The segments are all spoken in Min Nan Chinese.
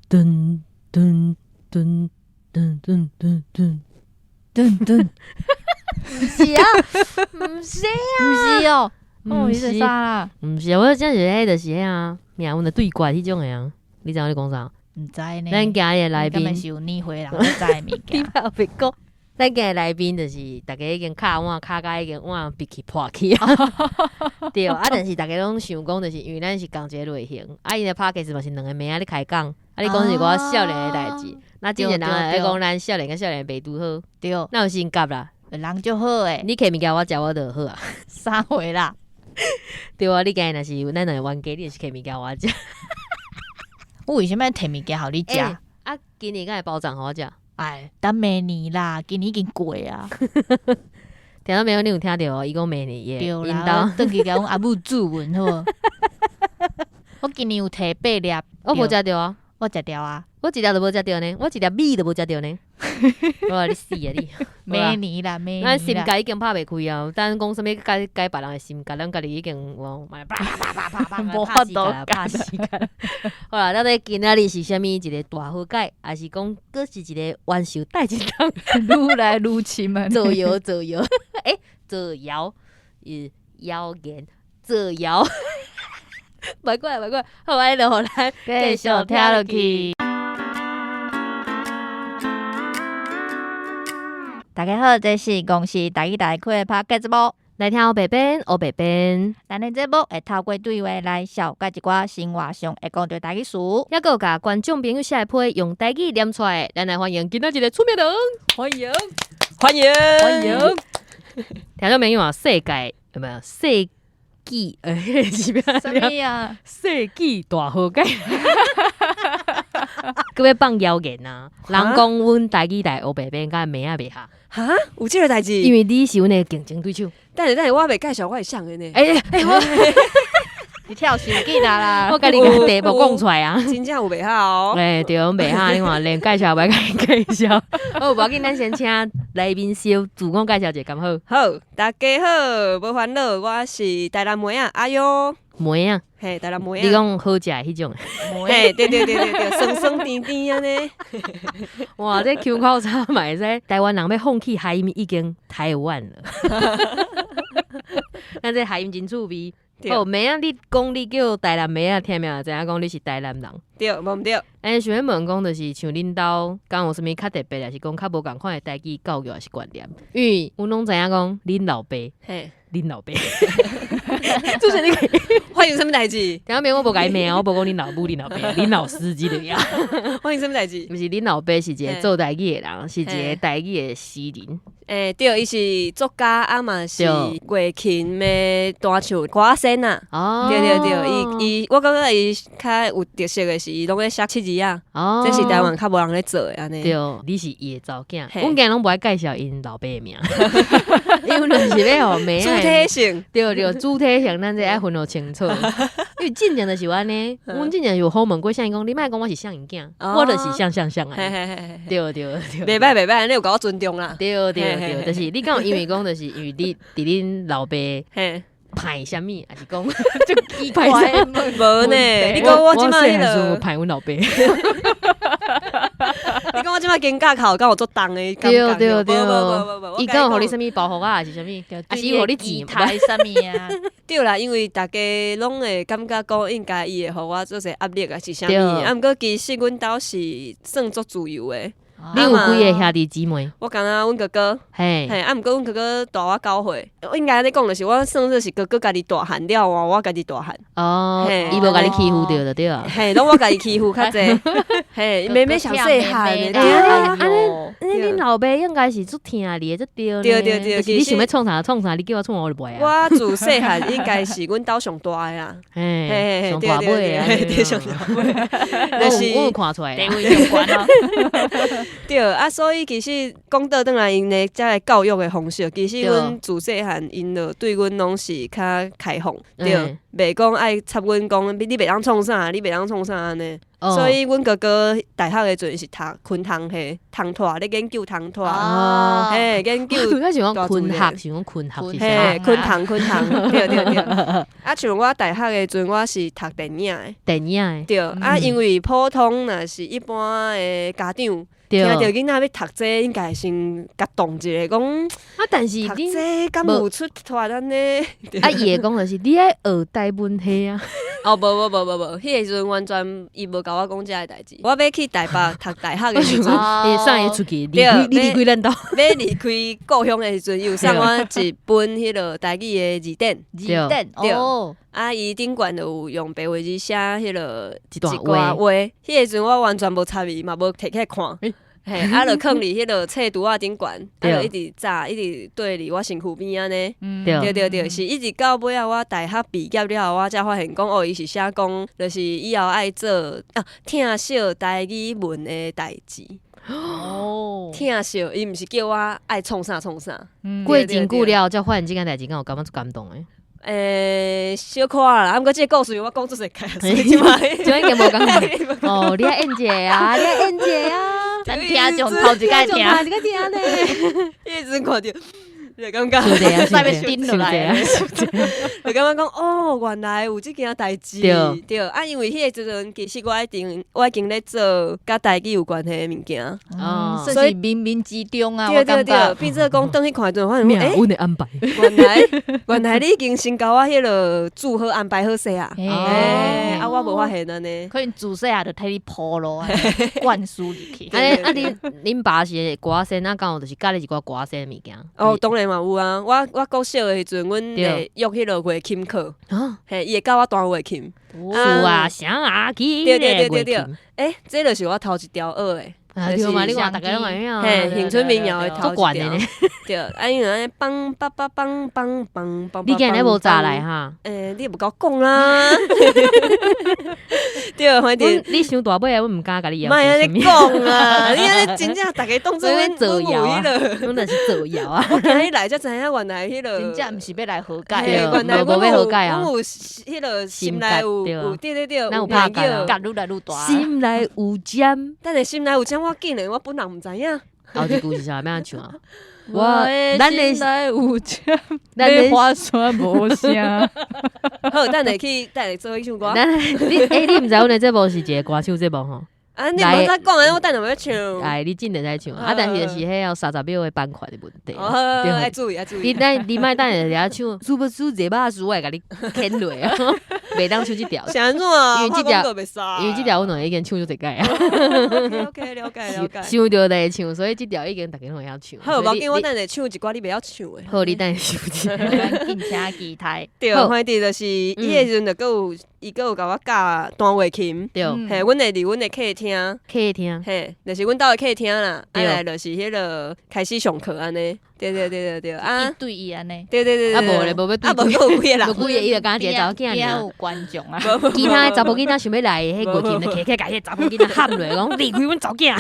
噔噔噔噔噔噔噔噔噔，毋是啊，毋是啊，毋是哦，哦，毋你是是啥啦？毋是啊，我真是彼就是彼啊，命運的對決彼種的啊，你知影我咧講啥？毋知呢。咱今日的來賓你敢是有年歲人才知的物你件。莫白講，咱今日來賓就是逐家已經敲碗敲甲已經碗鼻氣破去啊。對啊，但是逐家攏想講，就是因為咱是仝一个類型，啊，𪜶的 podcast 嘛是兩个妹仔咧開講，啊，你講一寡少年的代誌，那之前人會講咱少年佮少年袂拄好，那有性格啦？人足好的。你摕物件我食，我就好啊。啥貨啦？對啊，你今日若是咱兩個冤家，你就是摕物件我食。我為啥物摕物件予你食？啊，今年敢會包粽予我食？哎，等明年啦，今年已經過啊。聽到沒有？你有聽著哦？伊講明年耶，對啦，轉去共阮阿母注文好無？我今年有摕八粒，我無食著啊。我食著啊。我一粒都無食著呢，我一粒米都無食著呢。哇，你死啊你！明年啦，明年啦。咱心結已經拍袂開啊！等講啥物改改別人的心結，咱家己已經哇，啪啪啪啪啪，無法度拍死甲。好啦，到底今仔日是啥物一個大和解，抑是講閣是一個冤仇帶一檔？愈來愈深啊！造謠造謠，欸，造謠，謠言造謠。袂過來袂過來，好，按呢就予咱繼續聽落去。大家好，這是公視台語台開的 Podcast 節目，來聽烏白編，烏白編。咱的節目會透過對話來紹介一寡生活上會講著台語詞，抑閣有共觀眾朋友寫的批用台語念出來。咱來歡迎今仔日的出名人，歡迎歡迎歡迎。聽眾朋友啊，世界有沒有世紀？欸，是欲啥物啊？世紀大和解，閣欲放謠言啊！人講阮台語台烏白編佮妹仔袂合。哈？有這个代誌？因為你是阮的競爭對手。等下等下，我猶未介紹我是啥的呢？欸欸，我你跳傷緊啊啦！我共你共題目講出來啊！真正有袂合哦。欸，對，袂合，你看連介紹也袂共介紹。好，無要緊，咱先請來賓小自我介紹一下，敢好？好，大家好，無煩惱，我是台南妹仔阿優。妹仔？嘿，台南妹仔。你講好食的彼種？嘿，對對對對對，酸酸甜甜按呢。哇，這腔口差嘛會使，台灣人欲放棄台語已經太晚了。咱這台語真趣味。好，妹仔，你講你叫台南妹仔，聽名就知影講你是台南人。對，無毋對。欸，想欲問講，就是像恁兜，敢有啥物較特別，抑是講較無仝款的台語教育，抑是觀念？因為阮攏知影講，恁老爸，恁老爸，主持人你發生啥物代誌？聽沒？我無共伊罵，我無講恁老母、恁老爸、恁老師之類啊。發生啥物代誌？毋是恁老爸是一個做台語的人，是一個台語的詩人。欸，對，伊是作家，啊嘛是月琴的彈唱歌仔仙啊。對對對，伊伊，我感覺伊較有特色的是，伊攏咧寫七字仔，這是台灣較無人咧做的按呢。對，你是伊的查某囝，阮今日攏無愛介紹𪜶老爸的名，因為就是欲予妹主體性，對對，主體性，咱這愛分予清楚。因為進前就是按呢，阮進前有訪問過啥人講，你莫講我是啥人囝，我就是啥啥啥的。對對對，袂歹袂歹，你有共我尊重啦。對對對，就是你敢有因為講，就是因為你佇恁老爸歹啥物，抑是講足奇怪？無呢？你講我這擺彼个歹阮老爸。你講我這擺肩胛頭敢有足重的感覺？對對對，伊敢有予你啥物包袱啊，抑是啥物？抑是予你錢抬啥物啊？對啦，因為逐家攏會感覺講應該伊會予我做些壓力抑是啥物，啊，毋過其實阮兜是算足自由的。你有幾个兄弟姊妹？我敢若阮哥哥，嘿，啊，毋過阮哥哥大我9歲，應該按呢講就是我算做是哥哥家己大漢了，我家己大漢。哦，伊無共你欺負著就對啊。嘿，攏我家己欺負較濟。嘿，妹妹上細漢的。欸，按呢，恁老爸應該是足疼你的，足對呢。對對對，就是你想欲創啥創啥，你叫我創我就袂啊。我自細漢應該是阮兜上大的啦。嘿，上大尾的。對，上大尾。就是我有看出來。地位上懸哦。對啊，所以其實講倒轉來，𪜶的遮个教育的方式，其實阮自細漢𪜶就對阮攏是較開放，對，袂講愛插阮講，你袂當創啥，你袂當創啥按呢。所以阮哥哥大學的時陣是讀昆蟲系，蟲豌咧研究蟲豌，嘿，研究。我想講昆學，想講昆學是啥？嘿，昆蟲昆蟲，對對對。啊，像我大學的時陣，我是讀電影的。電影的。對，啊，因為普通若是一般的家長，聽著囡仔欲讀這個，應該先共動一下，講啊，但是讀這個敢有出脫按呢？啊，伊會講就是你愛學台文系啊。哦，無無無無無，彼個時陣完全伊無共我講這个代誌。我欲去台北讀大學的時陣，伊送伊出去，你離開咱兜，欲離開故鄉的時陣，伊有送我一本彼个台語的字典。字典哦。啊，伊頂懸就有用白話字寫彼个一段話。彼个時陣我完全無插伊，嘛無提起來看。嘿，啊，就囥佇彼个冊櫥仔頂懸，啊，就一直紮，一直綴佇我身軀邊按呢。對對對，是一直到尾仔我大學畢業了後，我才發現講哦，伊是寫講，就是以後愛做啊，疼惜台語文的代誌。哦，疼惜，伊毋是叫我愛創啥創啥。過真久了，才發現這件代誌，敢有感覺足感動的？小可啦，啊，毋過這个故事我講足濟擺，所以這擺這已經無感覺。哦，你愛演一下啊，你愛演一下啊。咱聽眾頭一擺聽，頭一擺聽呢。彼陣看著，就感覺，使欲頂落來，就感覺講哦，原來有這件代誌，對，啊，因為彼個時陣其實我已經咧做佮台語有關係的物件，哦，所以冥冥之中啊，對對對，變做講轉去看的時陣，發現欸，阮的安排，原來你已經先共我彼个做好安排好勢啊，欸，啊，我無發現按呢，可能自細漢就替你鋪路，灌輸入去。啊，恁爸是歌仔星，啊，敢有就是教你一寡歌仔星的物件？哦，當然嘛有啊！我國小的時陣，阮會約彼个月琴課，嘿，伊會教我彈月琴。是啊，啥啊，對對對對對，欸，這就是我頭一條學的。啊，對嘛，你看逐家攏會曉。嘿，恒春民謠的頭一條。對，啊，因為按呢梆叭叭梆梆梆梆。你今日無早來哈？欸，你無共我講啦。對，反正你傷大尾啊，阮毋敢共你要求。莫按呢講啊！你按呢真正逐家當做阮造謠啊，阮就是造謠啊。我今日來才知影，原來彼个真正毋是欲來和解，原來無欲和解啊。阮有彼个心內有，對對對，有拍架，結愈來愈大。心內有針，等下心內有針，我竟然我本人毋知影。後一句是啥？欲按怎唱啊？我的心內有針，欲發山無聲。好，等下去，等下做伙唱歌。你欸，你毋知阮的節目是一個歌手節目吼？啊，你無再講，我等下欲唱。來，你進來再唱。啊，但是就是彼有30秒的版權的問題。哦，愛注意，愛注意。你莫等下佇遐唱，輸不輸這把輸，我會共你牽落啊！袂當唱這條。是按怎啊？因為這條，因為這條阮兩个已經唱足濟擺啊。 OK，了解了解。想著就會唱，所以這條已經逐家攏會曉唱。好，無要緊，我等下唱一寡你袂曉唱的。好，你等下唱。敬請期待。對，反正就是彼个時陣就閣有，伊閣有共我教彈月琴。對。嘿，阮會佇阮的客廳。客廳。嘿，就是阮兜的客廳啦。啊來就是彼个開始上課按呢。對對對對對，啊，一對一按呢。對對對對。啊無咧，無欲啊無閣有幾个人，無幾個伊就敢若一个查某囝爾。有觀眾啊。其他的查埔囡仔想欲來，彼月琴就提起來，共彼个查埔囡仔喊落，講離開阮查某囝。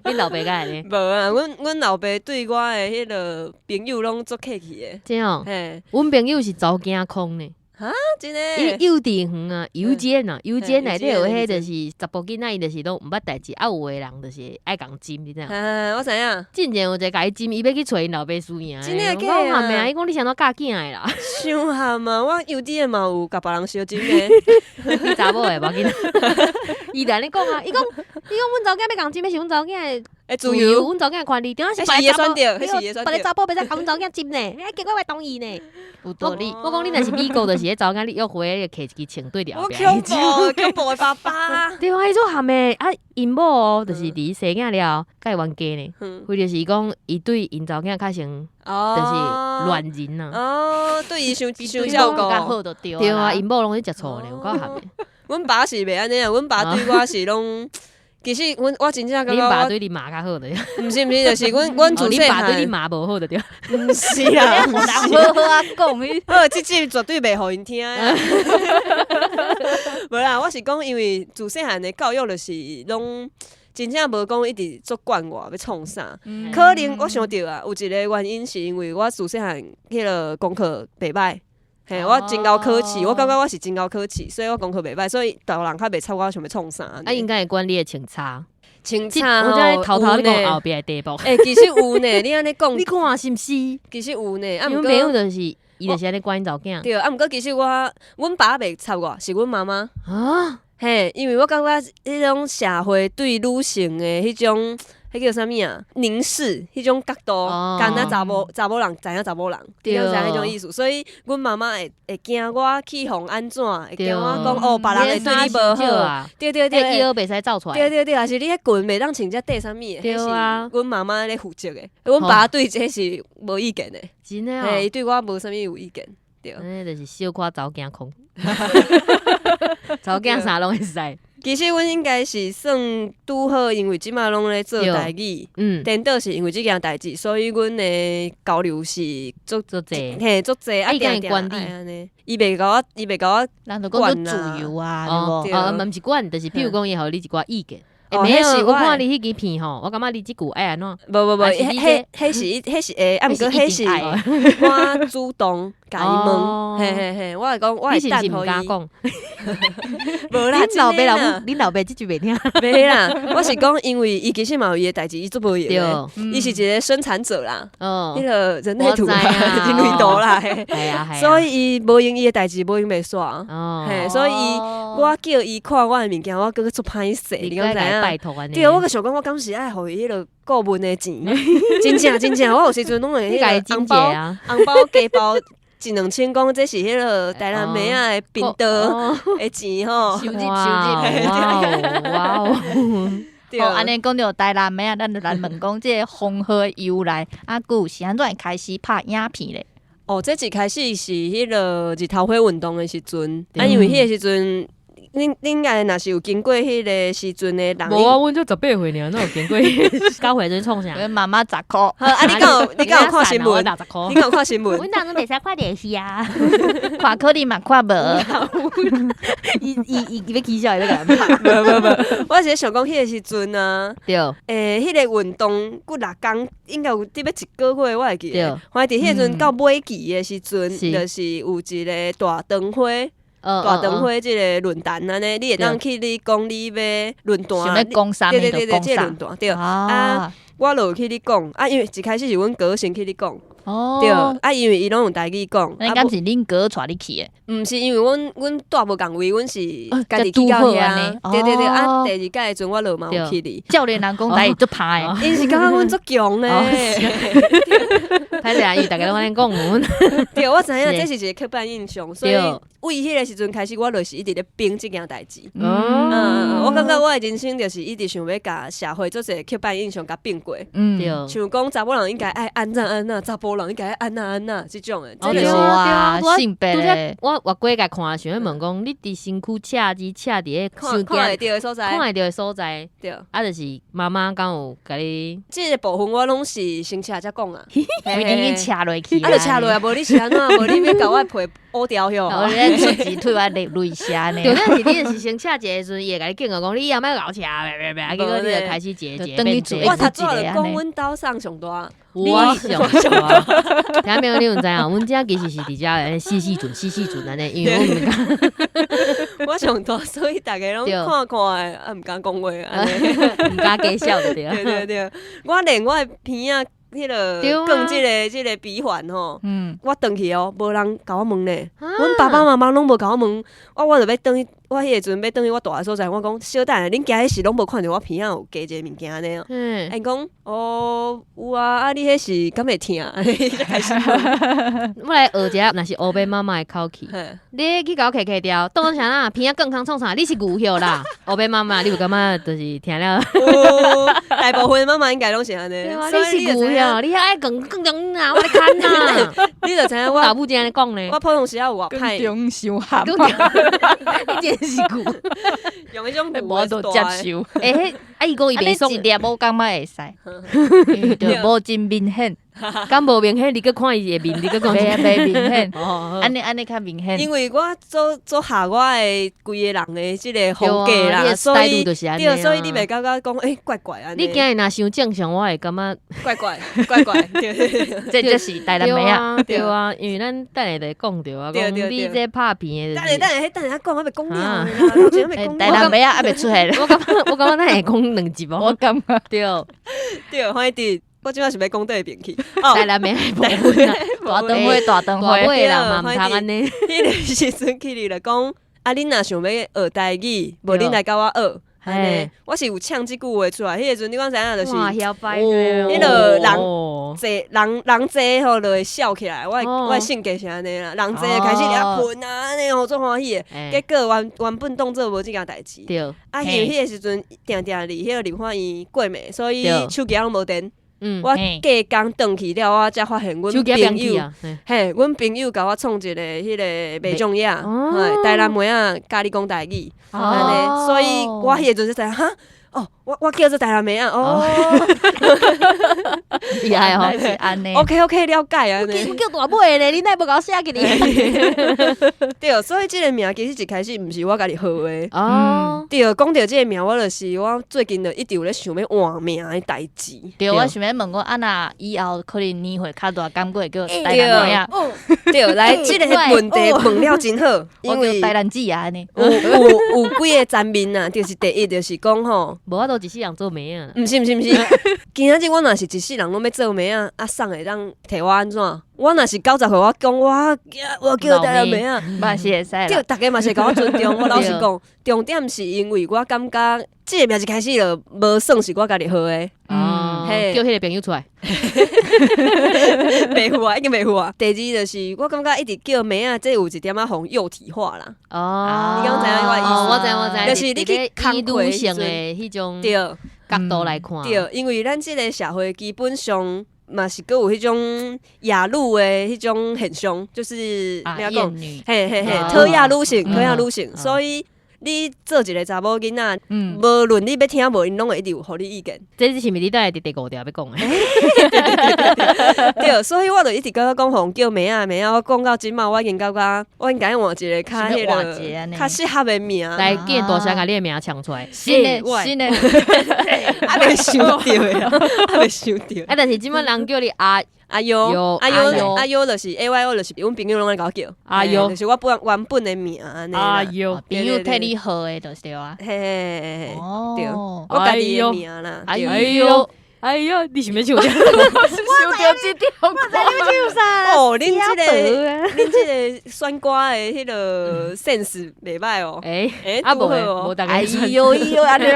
恁老爸敢會按呢？無啊，阮老爸對我的彼个朋友攏足客氣的。真哦。嘿。阮朋友是查某囝控呢。啊，真的？伊幼稚園啊，幼稚園啊，幼稚園內底有彼就是查埔囡仔，伊就是攏毋捌代誌，啊有的人就是愛共針，你知影？啊，我知影。進前有一个共伊針，伊欲去揣𪜶老爸輸贏。真的假的？我喊咩？伊講你是按怎教囝的啦？傷譀啊！我幼稚園嘛有共別人相針的。你查某的無要緊。伊就按呢講啊，伊講伊講阮查某囝欲共針，彼是阮查某囝的自由，阮查某囝的權利。對啊，是別个選擇，彼是伊的選擇。別个查埔袂使共阮查某囝針呢，欸，結果我會同意呢。有道理。我講你若是美國，就是彼查某囝你約會，摕一支槍對著後壁。我恐怖，恐怖的爸爸。對啊，伊足譀的啊，𪜶某哦，就是佇生囝了後，共伊冤家呢。或者是講，伊對𪜶查某囝較像，就是戀人啊。哦，對伊傷傷照顧。好就對對啊，𪜶某攏咧食醋呢，有夠譀的。阮爸是袂按呢啊，阮爸對我是攏。其實阮我真正感覺，恁爸對你媽較好的，毋是毋是，就是阮自細漢恁爸對你媽無好就對。毋是啦，予人好好仔講。好，這集絕對袂予𪜶聽。無啦，我是講，因為自細漢的教育就是攏真正無講一直足管我欲創啥。可能我想著啊，有一個原因是因為我自細漢彼个功課袂䆀。嘿，我真𠢕考試，我感覺我是真𠢕考試，所以我功課袂䆀，所以大人較袂插我想欲創啥。啊，應該會管你的穿插。穿插我知偷偷你講後壁的題目。欸，其實有呢，你按呢講，你看是毋是？其實有呢，啊，毋過朋友就是伊就是按呢管𪜶查某囝。對，啊，毋過其實我，阮爸袂插我，是阮媽媽。啊？嘿，因為我感覺彼種社會對女性的彼種。彼叫啥物啊？凝視彼種角度，敢若查某查某人知影查某人，你敢知影彼種意思？所以阮媽媽會驚我去予按怎，會驚我講哦，別人會對你無好。對對對，衣袂使走出來。對對對，抑是你彼裙袂當穿遮短啥物的，彼是阮媽媽咧負責的。阮爸對這是無意見的，真的嘿，伊對我無啥物有意見。對，按呢就是小可查某囝控，查某囝啥攏會使。其實阮應該是算拄好，因為這馬攏咧做台語，顛倒是因為這件代誌，所以阮的交流是足足濟，嘿，足濟啊，伊敢會管你？伊袂共我，伊袂共我，人就講足自由啊，對無？哦，毋是管，就是譬如講，伊予你一寡意見。哦，沒有，我看你彼支片吼，我感覺你這句愛按怎？無無無，彼彼是彼是會，啊，毋過彼是我主動共伊問，嘿嘿嘿，我會講，我會等予伊。講？無啦，恁老爸老母，恁老爸這句袂聽。袂啦，我是講，因為伊其實嘛有伊的代誌，伊足無閒的，伊是一個生產者啦，彼個人類圖啦，人類圖啦，所以伊無閒伊的代誌，無閒袂煞，嘿，所以伊我叫伊看我的物件，我閣足歹勢，你敢知影？拜託按呢。對，我閣想講，我敢是愛予伊彼個顧問的錢，真正真正，我有時陣攏會彼個紅包紅包加包一兩千，講這是彼個台南妹仔的頻道的錢吼，收入收入，哇哦哇哦！哦，按呢講著台南妹仔，咱就來問講這個封號的由來，啊，閣是按怎會開始拍影片咧？哦，這一開始是彼個日頭花運動的時陣，啊，因為彼個時陣。恁恁應該若是有經過彼個時陣的人，無啊，阮才18歲爾，哪有經過？九歲陣創啥？媽媽10箍。好，啊，你敢有你敢有看新聞？你敢有看新聞？阮當陣袂使看電視啊，看可能嘛看無。伊伊伊欲起痟，伊欲共人拍。無無無，我是咧想講彼個時陣啊，對。欸，彼個運動幾若工，應該有得欲一個月，我會記得。反正佇彼個時陣到尾期的時陣，就是有一個大長花。大長花這個論壇按呢，你會當去你講你欲論壇，對對對對，這個論壇對啊，我就有去咧講啊，因為一開始是阮哥先去咧講，對啊，因為伊攏用台語講，那敢是恁哥帶你去的？毋是，因為阮阮住無仝位，阮是家己去到遐，對對對，啊，第二屆的時陣我就嘛有去咧。少年人講台語足歹的，𪜶是感覺阮足強咧。歹勢啊，伊逐家攏按呢講阮。對，我知影這是一個刻板印象，所以為彼個時陣開始，我就是一直咧反這件代誌。嗯，我感覺我的人生就是一直想欲共社會做一個刻板印象共變過。嗯，像講查某人應該愛按怎按怎，查埔人應該愛按怎按怎這種的。對啊，性別。我越過共看，想欲問講，你佇身軀赤字赤佇個看會著的所在，看會著的所在。對。啊，就是媽媽敢有共你？這個部分我攏是先赤才講啊，規定去赤落去。啊，就赤落啊，無你是按怎？無你欲共我的皮烏掉許？我咧出錢退我淚淚下呢。對，但是你就是先赤一个時陣，伊會共你警告講，你以後莫𠢕赤，別別別，結果你就開始一个一个變我讀書就講阮兜送上大。我上大。聽沒有？你有知影？阮遮其實是佇遮死死陣、死死陣按呢，因為我毋敢。我上大，所以逐家攏看看的，啊，毋敢講話，毋敢假笑就對。對對對，我連我的鼻仔。彼个扛這个這个鼻環吼，我轉去哦，無人共我問咧，阮爸爸媽媽攏無共我問，我我就欲轉去，我彼個時陣欲轉去我蹛的所在，我講小等下，恁今彼時攏無看著我鼻仔有加一个物件按呢？𪜶講哦，有啊，啊你彼時敢會疼？才開始問。我來學一下，若是烏白媽媽的口氣，你去共我揢揢掉，當啥啦？鼻仔扛空創啥？你是牛葉啦？烏白媽媽，你有感覺就是聽了？有，大部分媽媽應該攏是按呢。你是牛葉。你遐愛扛扛中啊，我咧牽啊！你就知影我老母這按呢講咧。我普通時仔有偌歹。中傷鹹。你真是牛。用彼種無法度接受。欸，彼啊伊講伊袂爽。一粒我感覺會使，就無真明顯。敢無明顯？你閣看伊的面，你閣講袂袂明顯。哦，按呢按呢較明顯。因為我做做合我的規個人的這個風格啦，所以對，所以你袂感覺講怪怪按呢。你今日若傷正常，我會感覺怪怪怪怪。這就是台南妹仔。對啊，因為咱等下就會講著啊，講你這拍片的。等下等下，等下講還袂講了。台南妹仔還袂出現。我感覺咱會講兩集哦。我感覺對對，反正我這擺是欲講佗邊去。台南妹仔部分啊，大燈會大燈會啦，嘛毋通按呢。彼个時陣去你就講，啊，恁若想欲學台語，無恁來共我學。按呢，我是有嗆這句話出來。彼个時陣你敢知影？就是，彼个人濟人人濟吼，就會笑起來。我的性格是按呢啦，人濟開始咧噴啊，按呢吼足歡喜的。結果原本當做無這件代誌。啊，因為彼個時陣定定佇彼個立法院過暝，所以手機攏無電。我隔工轉去了，我才發現阮朋友，嘿，阮朋友共我創一个彼个袂眾野，嘿，台南妹仔教你講台語，按呢，所以我彼个陣才知影，哈，哦，我叫做台南妹仔，哦，厲害哦，是按呢，OK OK，了解啊，我叫大尾咧，你哪會無共我寫起來？對，所以這个名其實一開始毋是我家己號的，哦，對，講著這个名，我就是我最近就一直有咧想欲換名的代誌。對，我想欲問講，啊若以後可能年歲較大，感覺會叫台南妹仔。對，來，這个問題問了真好，因為台南姊啊呢，有幾个層面啊，就是第一就是講吼，無法度一世人做妹仔。毋是毋是毋是，今仔日我若是一世人攏欲做妹仔，啊，送會當提我按怎？我若是90歲，我講我叫台南妹仔，嘛是會使。對，逐家嘛是會共我尊重。我老實講，重點是因為我感覺這个名一開始就無算是我家己號的。哦，叫彼个朋友出來。袂赴啊，已經袂赴啊。第二就是我感覺一直叫妹仔，這有一點仔予幼體化啦。哦，你敢知影我的意思？我知我知，就是你去以女性的彼種角度來看。對，因為咱這个社會基本上嘛是閣有彼種亞女的彼種現象，就是按怎講？嘿嘿嘿，討厭女性，討厭女性，所以你做一个查某囡仔，無論你欲聽無，𪜶攏會一直有予你意見。這是毋是你等下佇第五條欲講的？對，所以我就一直感覺講，予人叫妹仔妹仔，我講到這馬，我已經感覺我應該換一个較彼个較適合的名。來，見大聲共你的名搶出來。新的新的，還袂想著的，還袂想著。啊，但是這馬人叫你阿阿優，阿優，阿優就是 A Y O，就是阮朋友攏愛共我叫阿優，就是我本原本的名按呢。阿優，朋友替你號的，就是對啊。嘿嘿嘿，對，我家己的名啦。哎喲，哎喲，你是欲唱？我是想著這條歌，我知你欲唱啥？哦，恁這个選歌的彼个 sense 袂䆀哦。欸欸，啊無無逐家。哎喲喲，按呢。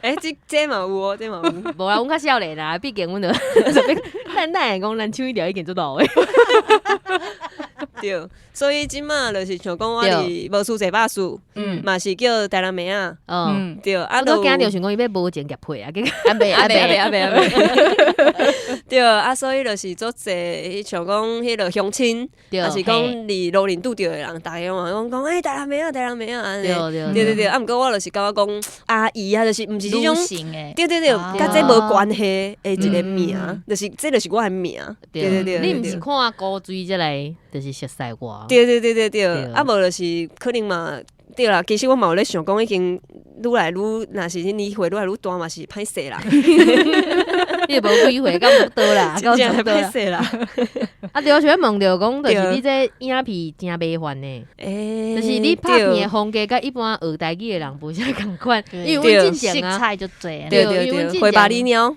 欸，這嘛有哦，這嘛有。無啦，阮較少年啦，畢竟阮就咱咱會講，咱唱彼條已經做老的。對，所以這馬就是像講我佇無事做百事，嘛是叫台南妹仔。嗯，對，啊，我驚著想講伊欲無情業配啊，結果啊袂啊袂啊袂啊袂。對啊，所以就是足濟，像講彼个鄉親，抑是講佇路頂拄著的人，逐家嘛攏講欸，台南妹仔，台南妹仔按呢。對對對，啊，毋過我就是感覺講阿姨啊，就是毋是這種，對對對，佮這無關係的一个名，就是這就是我的名。對對對，你毋是看古錐才來，就是熟似我。對對對對對，啊無就是可能嘛，對啦，其實我嘛有咧想講，已經愈來愈，若是年歲愈來愈大嘛是歹勢啦。你無幾歲，敢無倒啦，真正歹勢啦。啊對，我想欲問著講，就是你這影片真麻煩呢，就是你拍片的風格佮一般學台語的人無啥仝款，因為阮進前啊，色彩足濟，對對對，花巴里貓，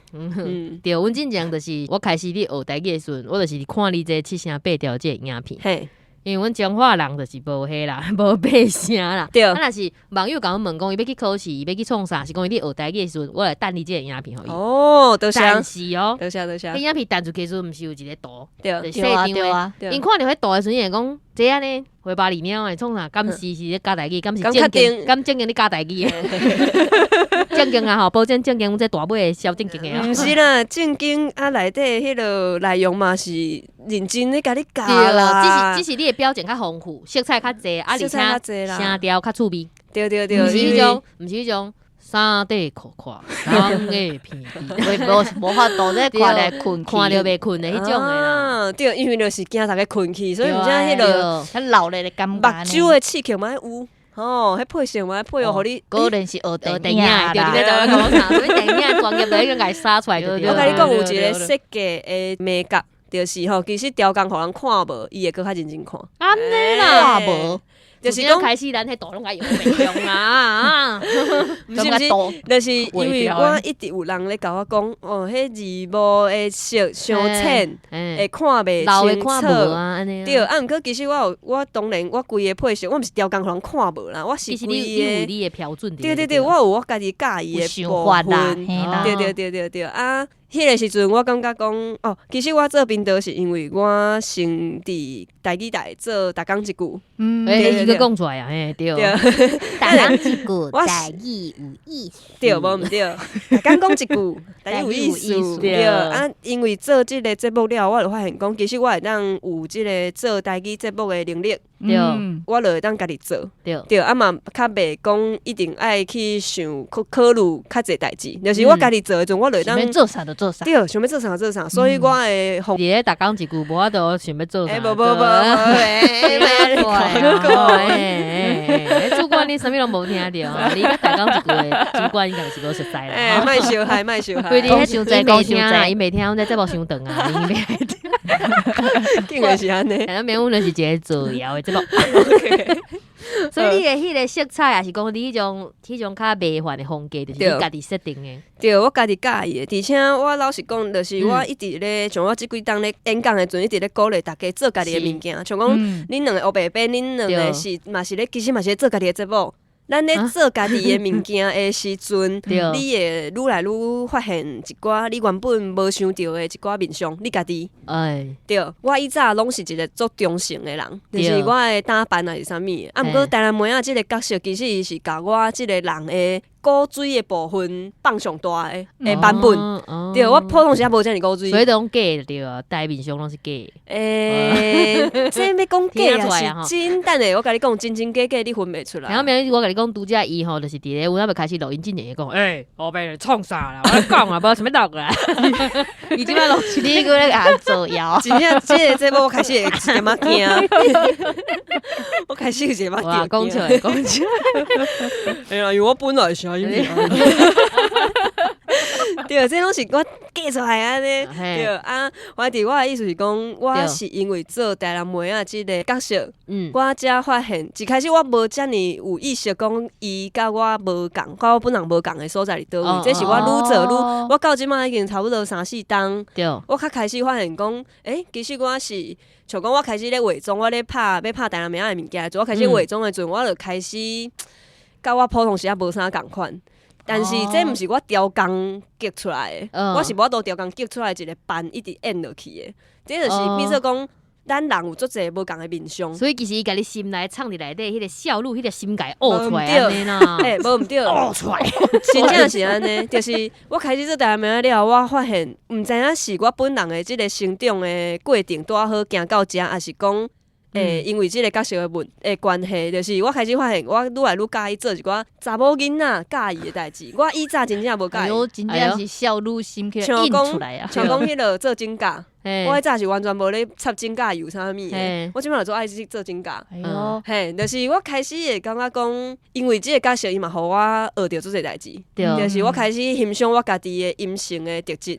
對，阮進前就是我開始咧學台語的時陣，我就是看你這七聲八調這个影片。嘿。因為阮彰化人就是無彼啦，無八聲啦。對。啊，若是網友共阮問講，伊欲去考試，伊欲去創啥，是講伊咧學台語的時陣，我來等你這个影片予伊。哦，多謝。但是哦，多謝多謝。彼影片彈出去時陣，毋是有一個圖，對，細張的。𪜶看著彼圖的時陣，會講這按呢，花巴里貓的創啥？敢是是咧教台語？敢是正經？敢正經咧教台語？正經啊吼，保證正經，阮這大尾的超正經的啊。毋是啦，正經啊，內底彼个內容嘛是認真咧共你教啦。只是你的表情較豐富，色彩較濟，啊，而且聲調較趣味。對對對，毋是彼種，毋是彼種。衫底褲褲，人會鼻。無無法度咧看來睏，看著袂睏的彼種的啦。啊，對，因為就是驚逐家睏去，所以毋知彼个較老咧的感覺。目睭的刺激嘛愛有，吼，彼配色嘛愛配哦，予你。果然是學電影，對，你咧就講啥？所以電影專業就已經共伊殺出來就對。我共你講，有一个設計的眉角，就是吼，其實刁工予人看無，伊會閣較認真看。按呢啦，看無。就是講開始咱彼圖攏共用袂用啊，毋是毋是，就是因為我一直有人咧共我講，哦，彼字幕的色傷淺，會看袂清楚。對，啊，毋過其實我有，我當然我規个配色，我毋是刁工予人看無啦，我是規個。你有你的標準。對對對，我有我家己佮意的部分。對對對對對，啊，彼个時陣我感覺講，哦，其實我做頻道是因為我先佇台語台做逐工一句。嗯，欸，伊閣講出來啊，嘿，對。對，逐工一句，台語有意思。對，無毋對，逐工講一句，台語有意思。對，啊，因為做這个節目了後，我就發現講，其實我會當有這个做台語節目的能力。對，我就會當家己做。對，對，啊嘛較袂講一定愛去想考考慮較濟代誌，就是我家己做的時陣，我就會當想欲做啥就做啥。對，想欲做啥就做啥，所以我會佇咧逐工一句，無法度想欲做啥。欸，無無無無，欸，主管你啥物攏無聽著，你逐工一句的主管應該是無熟似啦。欸，莫相害，莫相害。規日彼伊袂聽啊，伊袂聽，阮這節目傷長啊，伊袂聽。竟然是按呢，咱明阮就是一个造謠的節目。所以你的彼个色彩，抑是講你彼種彼種較迷幻的風格，就是你家己設定的。對，我家己佮意的，而且我老實講，就是我一直咧，像我這幾冬咧演講的時陣，一直咧鼓勵大家做家己的物件。像講，恁兩個烏白白，恁兩個是嘛是咧，其實嘛是咧做家己的節目。咱咧做家己的物件的時陣，你會愈來愈發現一寡你原本無想著的一寡面向，你家己。哎，對，我以早攏是一個足中性的人，就是我的打扮抑是啥物，啊，毋過台南妹仔這个角色，其實伊是共我這个人的古錐的部分放上大的版本。對，我普通時猶無遮爾古錐。所以攏假的對啊，台面上攏是假的。欸，這欲講假抑是真？等下我共你講，真真假假你分袂出來。然後明我共你講，拄才伊吼，就是佇咧阮猶未開始錄音之前，講，欸，後壁創啥啦？我咧講啊，無啥物錄啦。伊這擺攏是你閣咧共造謠。真正這个節目我開始會一點仔驚。我開始有一點仔驚。講出來，講出來。哎呀，因為我本來聲音是按呢。對，這攏是我計出來按呢。對啊，反正我的意思是講，我是因為做台南妹仔這个角色，我才發現一開始我無遮爾有意識講伊佮我無仝，佮我本人無仝的所在佇佗位。這是我愈做愈，我到這擺已經差不多三四冬，我較開始發現講，欸，其實我是像講我開始咧化妝，我咧拍欲拍台南妹仔的物件的時陣，我開始化妝的時陣，我就開始佮我普通時仔無啥仝款。但是這毋是我刁工激出來的，我是無法度刁工激出來一个班一直演落去的。這就是變做講，咱人有足濟無仝的面相。所以其實伊共你心內藏佇內底，彼个笑怒，彼个心共伊挖出來按呢啦。欸，無毋對，挖出來，真正是按呢。就是我開始做台南妹仔了後，我發現毋知影是我本人的這个成長的過程拄仔好行到遮，抑是講。欸，因為這个角色的問的關係，就是我開始發現，我愈來愈佮意做一寡查某囡仔佮意的代誌。我以前真正無佮意，真正是少女心去印出來啊！像講彼个做指甲，我以早是完全無咧插指甲油啥物的，我這擺就足愛去做指甲。嘿，就是我開始會感覺講，因為這个角色伊嘛予我學著足濟代誌，就是我開始欣賞我家己的陰性的特質。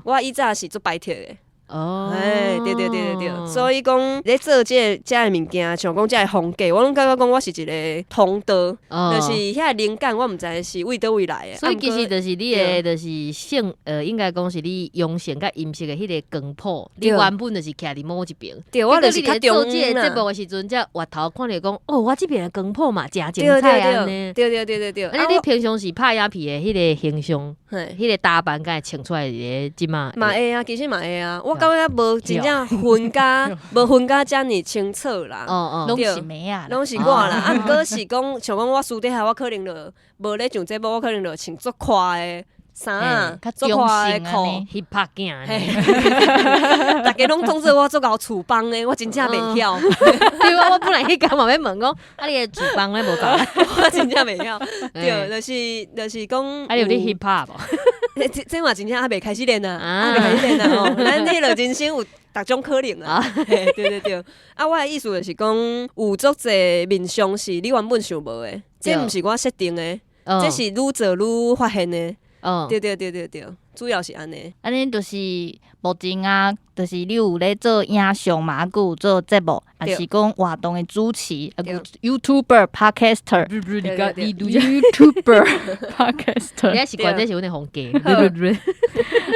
我以前是足排斥的。哦，哎，對對對對對，所以講咧做這個遮个物件，像講遮个風格，我攏感覺講我是一个通道，就是遐個靈感，我毋知是為佗位來的。所以其實就是你的，就是性，應該講是你陽性佮陰性的彼个光譜，你原本就是徛佇某一邊。對，我就是較做這个節目的時陣，才回頭看著講，哦，我這邊的光譜嘛誠精彩按呢。對對對對對。啊，你平常時拍影片的彼个形象，彼个打扮，敢會穿出來佇咧這馬？嘛會啊，其實嘛會啊，我感覺無真正分甲無分甲遮爾清楚啦，攏是妹仔，攏是我啦。啊，毋過是講，像講我私底下我可能就無咧上節目，我可能就穿足寬的衫啊，較足寬的中性褲， hip hop 囝，逐家攏當做我足𠢕厝幫的，我真正袂曉。對啊，我本來彼工嘛欲問講，啊你的厝幫咧無夠，我真正袂曉。對，就是講，啊你有咧 hip hop 無？這嘛真正猶未開始練啊，猶未開始練啊吼。咱彼個人生有逐種可能啊。對對對。啊，我的意思就是講，有足濟面向是你原本想無的，這毋是我設定的，這是愈做愈發現的。對對對對對，主要是按呢。按呢就是目前啊，就是你有咧做影像嘛，閣有做節目，抑是講活動的主持，啊，YouTuber、Podcaster、YouTuber、Podcaster，你習慣這是阮的風格。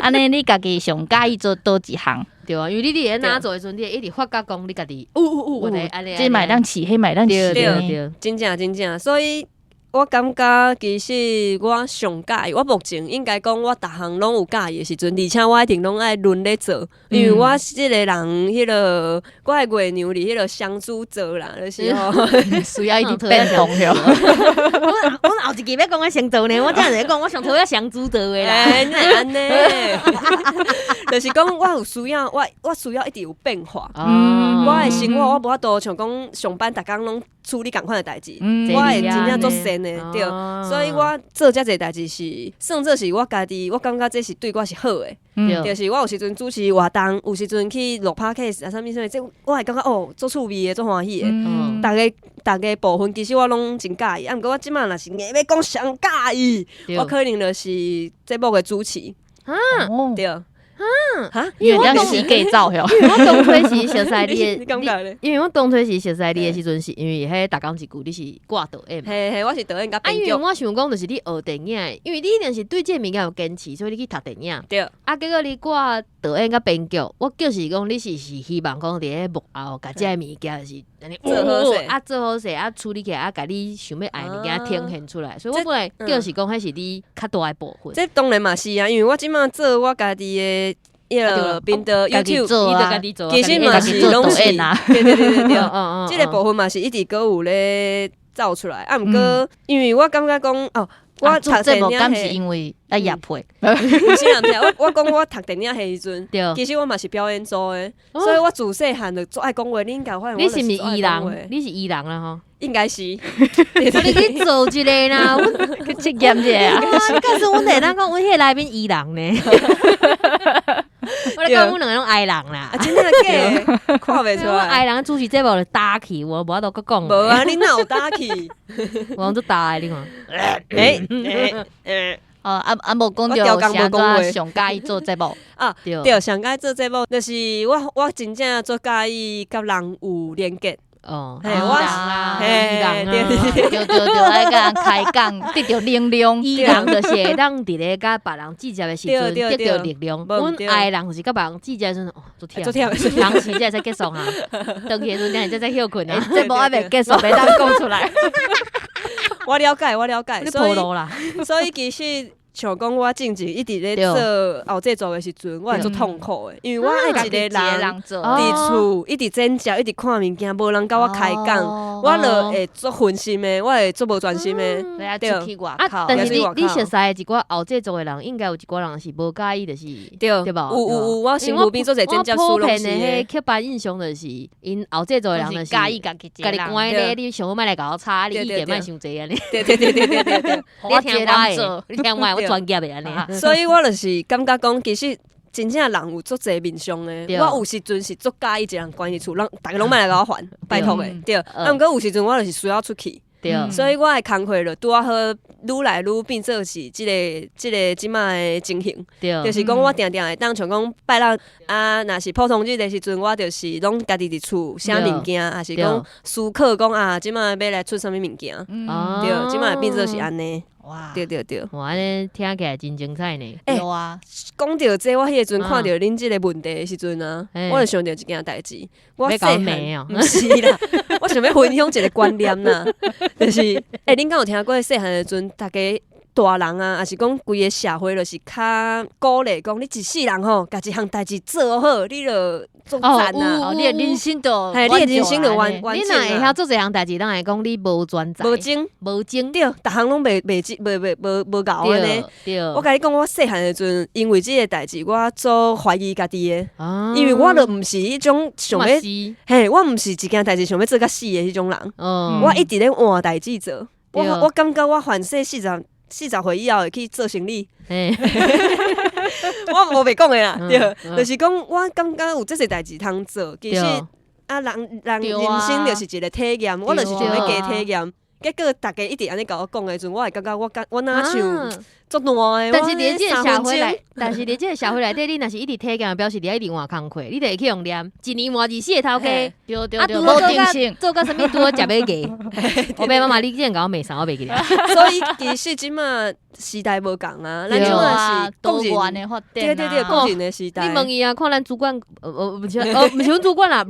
按呢，你家己上佮意做佗一項？對啊，因為你佇咧哪做的時陣，你會一直發覺講你家己，有有有，我按呢，這嘛會當試，彼嘛會當試，對對，真正真正，所以。我感覺其實我上佮意，我目前應該講我逐項攏有佮意的時陣，而且我一定攏愛輪咧做，因為我這個人，彼個我的月娘佇彼個雙子座啦，就是吼需要一直變動了。我後一集欲講我星座呢，我這樣子講，我上討厭雙子座的啦。欸，哪會按呢？就是講我有需要，我需要一直有變化。我的生活我無法度像講上班，逐工攏處理仝款的代誌，我會真正足閒的，對。所以我做遮濟代誌是算做是我家己，我感覺這是對我是好的。就是我有時陣主持活動，有時陣去錄 podcast 啊，啥物啥物，這我會感覺哦，足趣味的，足歡喜的。逐家部分其實我攏真佮意，啊，毋過我這馬若是硬欲講上佮意，我可能就是節目的主持。對。哈，因為我當時計走因為我當初時熟似你的，因為我當初時熟似你的時陣，是因為彼逐工一句你是掛導演，嘿嘿，我是導演佮編劇。啊，因為我想講就是你學電影，因為你一定是對這个物件有堅持，所以你去讀電影。對。啊，結果你掛導演佮編劇，我就是講你是希望講佇咧幕後共這个物件就是按呢做好勢，啊做好勢啊處理起來啊，共你想欲愛的物件呈現出來。所以我本來就是講彼是你較大的部分。這當然嘛是啊，因為我這馬做我家己的。彼个頻道 YouTube，其實嘛是攏是，對對對對對，這个部分嘛是一直閣有咧走出來。啊，毋過因為我感覺講哦，我讀電影敢是因為愛業配，毋是啦，毋是，我講我讀電影彼時陣，其實我嘛是表演組的，所以我自細漢就足愛講話。你應該發現你是毋是藝人？你是藝人啦吼？應該是，你去做一个啦，去測驗一下。告訴阮會當講，阮彼个來賓藝人呢。我咧講，阮兩个攏 I 人啦，啊，真的假？看袂出來。 I 人主持節目就打氣，我無法度閣講。無啊，你哪有打氣？我講足大的，你看。欸欸欸！哦，啊啊，無講著是按怎上佮意做節目啊？對，上佮意做節目，就是我真正足佮意佮人有連結。哦，嘿，我嘿，對對對對對，愛佮人開講，得著能量。 E 人就是會當佇咧佮別人接的時陣得著力量。阮 I 人就是佮別人接的時陣，哦，足忝，足忝，人時才會使結束啊。轉去的時陣才會使歇睏啊。節目還未結束，袂當講出來。我了解，我了解。你暴露啦。所以其實像講我進前一直咧做後製作的時陣，我會足痛苦的，因為我愛一個人佇厝一直剪接，一直看物件，無人佮我開講，我就會足分心的，我會足無專心的。對。啊，但是你熟似的一寡後製作的人，應該有一寡人是無佮意，就是對對無？有有有，我身軀邊做者剪接師攏是。我普遍的彼刻板印象就是，𪜶後製作的人就是佮意家己家己關咧，你想好莫來共我吵，你意見莫傷濟按呢。對對對對對對對。你聽我的，你聽我的，我專業的按呢。所以我就是感覺講，其實真正人有足濟面向的。我有時陣是足佮意一個人關佇厝，人逐家攏莫來共我煩，拜託的。對。啊，毋過有時陣我就是需要出去。所以我的工課就拄仔好，愈來愈變做是這個這馬的情形。就是講我定定會當像講拜六啊，若是普通日的時陣，我就是攏家己佇厝寫物件，抑是講思考講啊，這馬欲來出啥物物件。對，這馬會變做是按呢。哇，對對對，哇，按呢聽起來真精彩呢。對啊，講著這，我彼个陣看著恁這个問題的時陣啊，我就想著一件代誌。我細漢，毋是啦，我想欲分享一个觀念啦，就是，欸，恁敢有聽過細漢的時陣，逐家大人啊，抑是講規个社會就是較鼓勵講，你一世人吼，共一項代誌做好，你就足讚啊！哦，你的人生就嘿，你的人生就完完你若會整啊曉做一項代誌，人會講你無專才，無精，無精，對，逐項攏袂袂袂袂無無𠢕按呢。我共你講，我細漢的時陣，因為這个代誌，我足懷疑家己的，因為我就毋是彼種想欲，嘿，我毋是一件代誌想欲做甲死的彼種人，我一直咧換代誌做。我感覺我凡說40歲以後會去做生理，我無白講的啦，對，就是講我感覺有這濟代誌通做，其實啊，人人人生就是一個體驗，我就是想欲加體驗。結果逐家一直按呢共我講的時陣，我會感覺我若像足爛的。但是佇這个社會內，但是佇這个社會內底，你若是一直體驗，表示你愛一直換工課，你就會去予念，一年換24个頭家，對對對，無定性，做甲啥物拄好食欲過。我爸媽媽，你之前共我罵啥？我袂記得。所以其實這馬時代無仝啊，咱這馬是多元的發展。對對對，個人的時代。你問伊啊，看咱主管，毋是，毋是阮主管啦，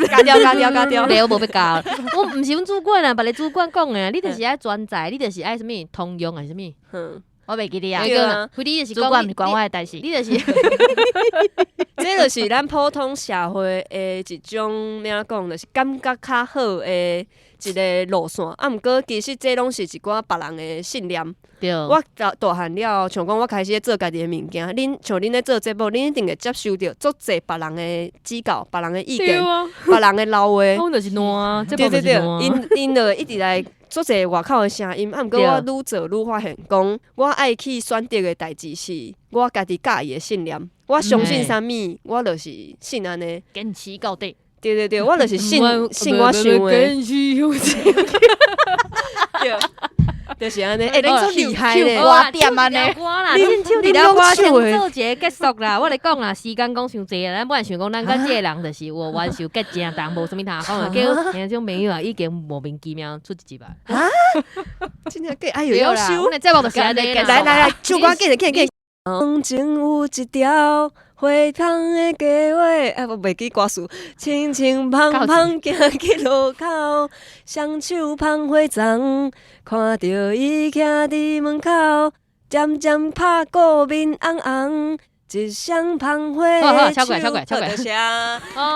加掉加掉加掉，對，我無欲加。我毋是阮主管啊，別个主管講的，你就是愛專才，你就是愛啥物通用還是啥物？我袂記得啊。對啊，你就是主管毋是管我的代誌，你就是，這就是咱普通社會的一種，欲按怎講，就是感覺較好的一个路線。啊，毋過其實這攏是一寡別人的信念。對。我大大漢了後，像講我開始咧做家己的物件，恁像恁咧做節目，恁一定會接受著足濟別人的指教、別人的意見、別人的老話。阮就是爛啊，對對對，𪜶𪜶就會一直來足濟外口的聲音。啊，毋過我愈做愈發現，講我愛去選擇的代誌是我家己佮意的信念。我相信啥物，我就是信按呢。堅持到底。對對對，我就是信信我想的。堅持對，就是按呢。欸，恁足厲害咧！歌點按呢？恁唱一條歌先做一个結束啦。我咧講啦，時間講傷濟啊，咱本來想講咱佮這个人就是有冤仇結正，但無啥物通講的。結果聽眾朋友啊，已經莫名其妙出一集啊。啊！真正假？哎喲，夭壽！阮的節目就是按呢。來來來，唱歌緊緊緊。從前有一條火芳的街尾，哎，我袂記歌詞。輕輕芳芳行去路口，雙手捧花叢，看著伊徛佇門口，漸漸拍鼓面紅紅，一雙捧花的手。超過，超過，超過。多謝。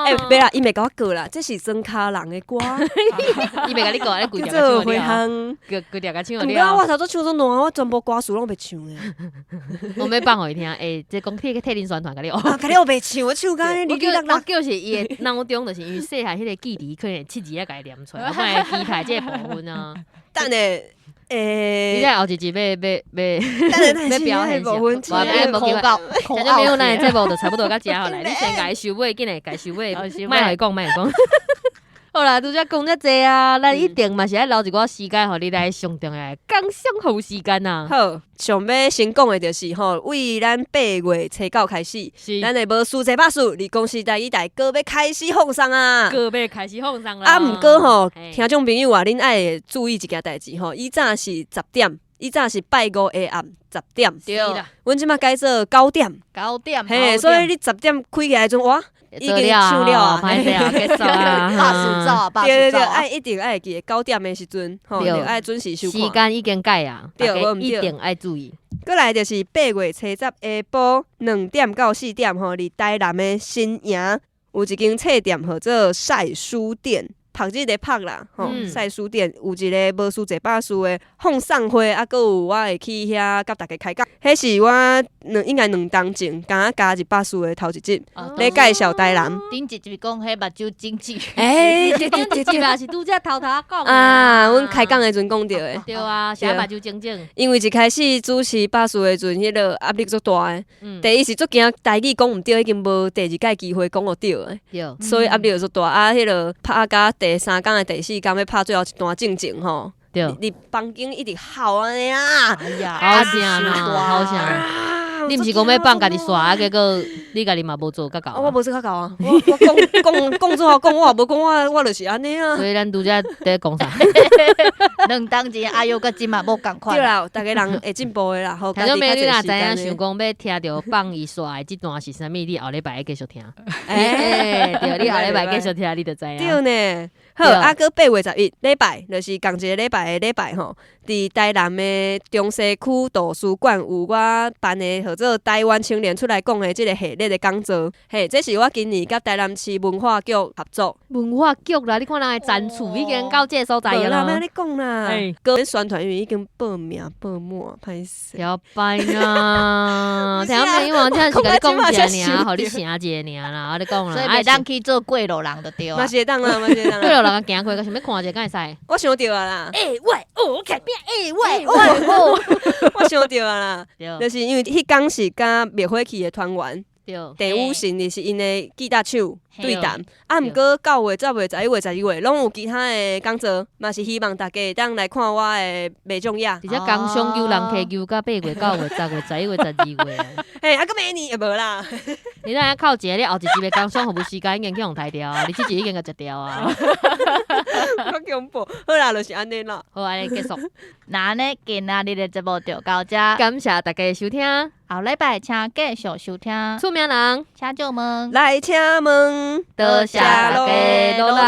欸，袂啦，伊袂共我過啦，這是莊跤人的歌。伊袂共你過，你規條叫做花香。規規條共唱毋過我頭拄唱做爛，我全部歌詞攏袂唱的。我欲放予伊聽，欸，這講替替恁宣傳，共你學。啊，共你學袂唱，我唱甲哩哩啦啦。我叫是伊的腦中，就是因為細漢彼个記憶，可能七字仔共伊念出來，我會期待這个部分啊。等下，欸，你這後一集欲欲欲欲表現部分，無無聽眾朋友，咱的節目就差不多到遮好來，你先共伊收尾，緊來共伊收尾，莫予伊講，莫予伊講。好啦，拄才講遮濟啊，咱一定嘛是愛留一寡時間，予你來上重要的工商服務時間啊。好，上欲先講的就是吼，為咱8月初9開始，咱的無事這百事，二公司台語台閣欲開始放送啊！閣欲開始放送啦！啊，毋過吼，聽眾朋友啊，恁愛注意一件代誌吼，以早是十點，以早是拜五下暗十點，對，阮這馬改做九點，九點，嘿，所以你十點開起來的時陣，哇！已經唱了啊，歹勢啊，結束啊，百事走啊，對對對，愛一定愛會記得九點的時陣，吼，就愛準時收看。時間已經改啊，對，一定愛注意。閣來就是8月初10下晡2點到4點，吼，佇台南的新營有一間冊店，號做曬書店。曝日的曝啦，吼，曬書店有一个無事這百事的放送會，啊，閣有我會去遐佮大家開講。彼是我兩應該兩冬前，敢若加入百事的頭一集，咧介紹台南。頂一集講彼目睭整治。欸，對對對對，是拄才頭頭講。啊，阮開講的時陣講著的。對啊，啥目睭整整。因為一開始主持百事的時陣，彼个壓力足大的。第一是足驚台語講毋對，已經無第二擺機會講予對的。對。所以壓力就足大啊！彼个拍甲第三工的第四工欲拍最後一段進前吼，對，佇房間一直哭按呢啊，哎呀，好聲啊，好聲啊！你毋是講欲放家己煞啊？結果你家己嘛無做較𠢕。我無做較𠢕啊！我講講講做講，我也無講我我就是按呢啊。所以咱拄才佇講啥？兩冬前阿優佮這嘛無仝款。對啦，逐个人會進步的啦。聽眾朋友，你若知影想講欲聽著放伊煞的這段是啥物，你後禮拜愛繼續聽。欸，對，你後禮拜繼續聽，你就知影。對呢。好，啊，閣8月11禮拜，就是仝一个禮拜的禮拜吼，佇台南的中西區圖書館有我辦的號做台灣青年出來講的這个系列的講座。嘿，這是我今年佮台南市文化局合作。文化局啦，你看人的贊助已經到這个所在啦。無啦，欲按呢講啦。閣宣傳，因為已經報名報滿，歹勢。了敗啦！聽朋友，這是共你講一下爾，予你醒一下爾啦，我咧講啦。所以袂當去做過路人就對啊。嘛是會當啦，嘛是會當。過路人行過，想欲看一下，敢會使？我想著啊啦。欸喂，哦，凱變，欸喂，哦，我想著啊啦。就是因為彼工是佮滅火器的團員。鄭武神就是𪜶的吉他手對談，啊，毋過9月、10月、11月、12月，攏有其他的講座，嘛是希望大家會當來看我的袂眾野。而且工商求人客求到8月、9月、10月、11月、12月。嘿，啊，閣明年也無啦。你等下扣一个，你後一集的工商服務時間已經去予刣掉啊！你這集已經共食掉啊！較恐怖，好啦，就是按呢啦。好，按呢結束。那按呢，今仔日的節目就到這。感謝大家的收聽。後禮拜請繼續收聽。厝名人，請借問，來請問，多謝大家努力。